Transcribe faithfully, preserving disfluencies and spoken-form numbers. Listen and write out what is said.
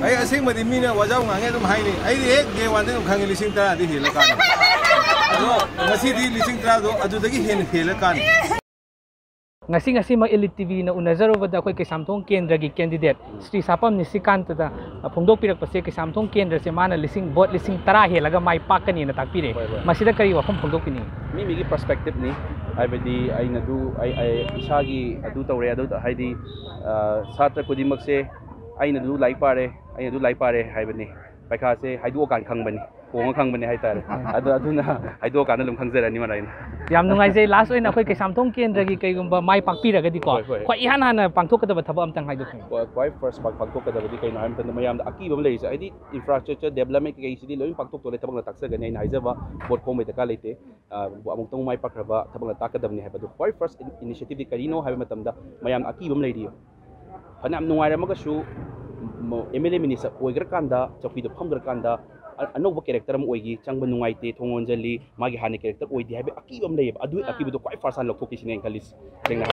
ꯑꯩ ꯑꯁꯦꯡꯕꯗꯤ ꯃꯤꯅ ꯋꯥꯖꯥꯎ ꯉꯥꯡꯉꯦ ꯑꯗꯨꯝ ꯍꯥꯏꯅꯤ꯫ ꯑꯩꯗꯤ ꯍꯦꯛ day one ꯗ ꯑꯗꯨꯝ ꯈꯪꯉꯦ, ꯂꯤꯁꯤꯡ ꯇꯔꯥꯗꯤ ꯍꯦꯜꯂ ꯀꯥꯟꯅꯤ꯫ ꯑꯗꯣ ꯉꯁꯤꯗꯤ ꯂꯤꯁꯤꯡ ꯇꯔꯥꯗꯣ ꯑꯗꯨꯗꯒꯤ ꯍꯦꯟꯅ ꯍꯦꯜꯂ ꯀꯥꯟꯅꯤ꯫ ꯉꯁꯤ ꯉꯁꯤꯃꯛ Elite ꯇꯤ ꯚꯤꯅ ꯎꯅꯖꯔꯨꯕꯗ ꯑꯩꯈꯣꯏ ꯀꯩꯁꯥꯝꯊꯣꯡ ꯀꯦꯟꯗ꯭ꯔꯒꯤ candidate ꯎꯝ꯫ ꯁ꯭ꯔꯤ ꯁꯥꯄꯝ ꯅꯤꯁꯤꯀꯥꯟꯇꯗ ꯐꯣꯡꯗꯣꯛꯄꯤꯔꯛꯄꯁꯦ, ꯀꯩꯁꯥꯝꯊꯣꯡ ꯀꯦꯟꯗ꯭ꯔꯁꯦ ꯃꯥꯅ ꯂꯤꯁꯤꯡ, vote ꯂꯤꯁꯤꯡ ꯇꯔꯥ ꯍꯦꯜꯂꯒ ꯃꯥꯏ ꯄꯥꯛꯀꯅꯤꯅ ꯇꯥꯛꯄꯤꯔꯦ꯫ ꯍꯣꯏ, ꯍꯣꯏ꯫ ꯃꯁꯤꯗ ꯀꯔꯤ ꯋꯥꯐꯝ ꯐꯣꯡꯗꯣꯛꯄꯤꯅꯤꯡꯉꯤ? ꯃꯤ ꯃꯤꯒꯤ perspective ꯅꯤ꯫ ꯍꯥꯏꯕꯗꯤ ꯑꯩꯅ ꯑꯗꯨ, ꯑꯩ, ꯑꯩ ꯏꯁꯥꯒꯤ ꯑꯗꯨ ꯇꯧꯔꯦ, ꯑꯗꯨ ꯍꯥꯏꯗꯤ, ꯑ, ꯁꯥꯇ꯭ꯔ ꯈꯨꯗꯤꯡꯃꯛꯁꯦ ꯑꯩꯅ ꯑꯗꯨ ꯂꯥꯏꯔꯤꯛ ꯄꯥꯔꯦ, ꯑꯩꯅ ꯑꯗꯨ ꯂꯥꯏꯔꯤꯛ ꯄꯥꯔꯦ ꯍꯥꯏꯕꯅꯤ꯫ ꯄꯩꯈꯥꯁꯦ ꯍꯥꯏꯗꯣꯛꯑꯀꯥꯟꯗ ꯈꯪꯕꯅꯤ, ꯈꯣꯡꯉ ꯈꯪꯕꯅꯤ ꯍꯥꯏꯇꯥꯔꯦ꯫ ꯑꯗꯣ ꯑꯗꯨꯅ ꯍꯥꯏꯗꯣꯛꯑꯀꯥꯟꯗ ꯑꯗꯨꯝ ꯈꯪꯖꯔꯅꯤ ꯃꯔꯥꯏꯅ꯫ ꯌꯥꯝ ꯅꯨꯡꯉꯥꯏꯖꯩ꯫ Last ꯑꯣꯏꯅ ꯑꯩꯈꯣꯏ ꯀꯩꯁꯥꯝꯊꯣꯡ ꯀꯦꯟꯗ꯭ꯔꯒꯤ ꯀꯩꯒꯨꯝꯕ ꯃꯥꯏ ꯄꯥꯛꯄꯤꯔꯒꯗꯤꯀꯣ, ꯍꯣꯏ, ꯍꯣꯏ꯫ ꯈ꯭ꯋꯥꯏ ꯏꯍꯥꯟ ꯍꯥꯟꯅ ꯄꯥꯡꯊꯣꯛꯀꯗꯕ ꯊꯕꯛ ꯑꯝꯇꯪ ꯍꯥꯏꯗꯣꯛꯄꯤꯌꯨ꯫ ꯈ꯭ꯋꯥꯏ, ꯈ꯭ꯋꯥꯏ first ꯄꯥꯡ-, ꯄꯥꯡꯊꯣꯛꯀꯗꯕꯗꯤ ꯀꯩꯅꯣ ꯍꯥꯏꯕ ꯃꯇꯝꯗ ꯃꯌꯥꯝꯗ ꯑꯀꯤꯕ ꯑꯃ ꯂꯩꯔꯤꯁꯦ, ꯍꯥꯏꯗꯤ infrastructure development ꯀꯩꯀꯩꯁꯤꯗꯤ ꯂꯣꯏꯅ ꯄꯥꯡꯊꯣꯛꯇꯣꯔꯦ, ꯊꯕꯛꯅ ꯇꯥꯛꯆꯒꯅꯤ ꯑꯩꯅ ꯍꯥꯏꯖꯕ vote ꯈꯣꯝꯕꯩ ꯗꯔꯀꯥꯔ ꯂꯩꯇꯦ꯫ ꯑ, ꯑꯃꯨꯛꯇꯪ ꯃꯥꯏ ꯄꯥꯛꯈ꯭ꯔꯕ ꯊꯕꯛꯅ ꯇꯥꯛꯀꯗꯕꯅꯤ ꯍꯥꯏꯕꯗꯨ ꯈ꯭ꯋꯥꯏ first in-, initiative ꯗꯤ ꯀꯔꯤꯅꯣ ꯍꯥꯏꯕ ꯃꯇꯝꯗ ꯃꯌꯥꯝꯅ ꯑꯀꯤꯕ ꯑꯃ ꯂꯩꯔꯤꯌꯦ꯫ ꯐꯅꯌꯥꯝ ꯅꯨꯡꯉꯥꯏꯔꯝꯃꯒꯁꯨ, ꯃ-, ꯑꯦꯝ ꯑꯦꯜ ꯑꯦ minister ꯑꯣꯏꯈ꯭ꯔꯀꯥꯟꯗ, ꯆꯧꯀꯤꯗ ꯐꯝꯈ꯭ꯔꯀꯥꯟꯗ, ꯑ-, ꯑꯅꯧꯕ character ꯑꯃ ꯑꯣꯏꯈꯤ, ꯆꯪꯕ ꯅꯨꯡꯉꯥꯏꯇꯦ, ꯊꯣꯡ ꯂꯣꯟꯁꯤꯜꯂꯤ, ꯃꯥꯒꯤ ꯍꯥꯟꯅ character ꯑꯣꯏꯗꯦ ꯍꯥꯏꯕꯒꯤ ꯑꯀꯤꯕ ꯑꯃ ꯂꯩꯌꯦꯕ꯫ ꯑꯗꯨ ꯑꯀꯤꯕꯗꯣ ꯈ꯭ꯋꯥꯏ first ꯍꯥꯟꯅ ꯂꯧꯊꯣꯛꯈꯤꯁꯤꯅꯦ ꯑꯩꯅ ꯈꯜꯂꯤꯁꯦ, ꯁꯦꯡꯅ